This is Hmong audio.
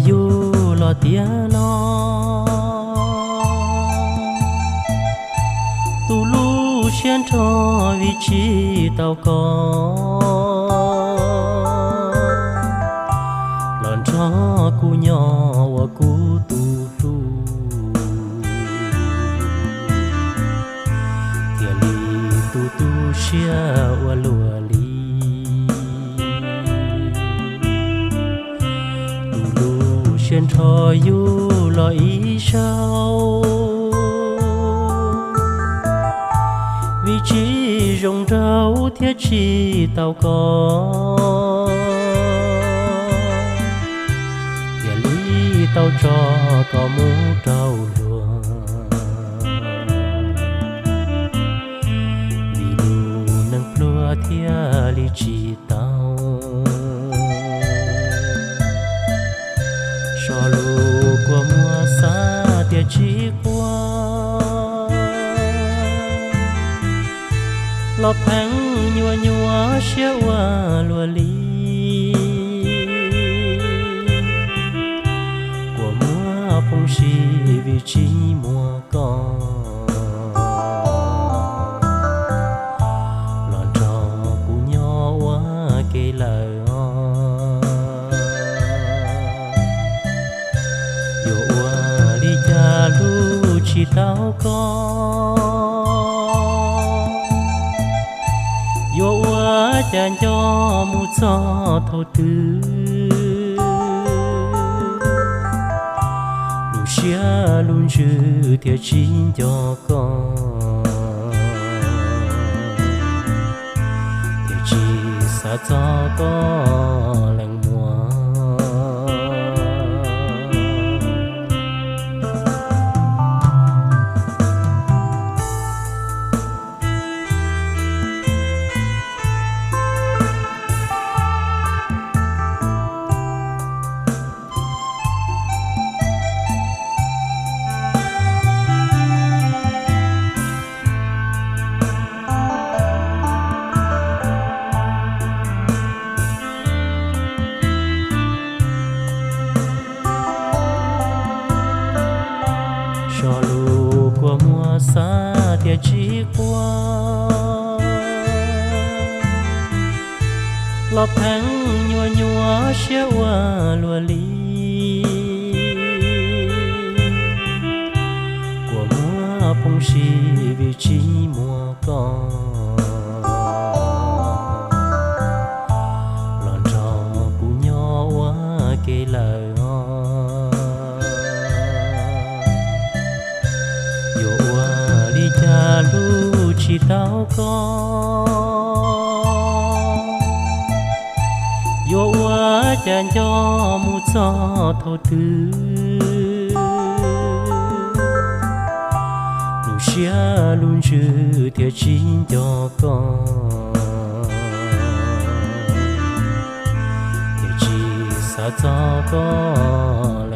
yug los tiav no, tu lub siab nrho vim tsis tau koj los nrog kuv nyob ua kuv tus hlub. Thiaj li tu tu siab ua luaj li. Tu lub siab nrho yug los ib zaug, vim tsis zoo nraug thiab tsis tau koj, thiaj li tau tso koj mus rau luag. Vim lub neej pluag thiaj li tsis tau, so lus kua muag xav tias tsis quaj, los pheej nyuaj nyuaj siab ua luaj li. Kua muag poob sim vim tsis muaj koj los nrog kuv nyob ua ke lawm os. Yuav ua li cas hlub tsis tau koj, yuav ua cas nco mus txog thaum twg. Lub siab lub ntsws thiaj tsis nco koj, thiaj tsis xav txog koj leej muag. So lus kua muag xav tias tsis quaj, los pheej nyuaj nyuaj siab ua luaj li. Kua muag poob sim vim tsis muaj koj los nrog kuv nyob ua ke lawm os. Yuav ua li cas hlub tsis tau koj, yuav ua cas nco mus txog thaum twg. Lub siab lub ntsws thiaj tsis nco koj, thiaj tsis xav txog koj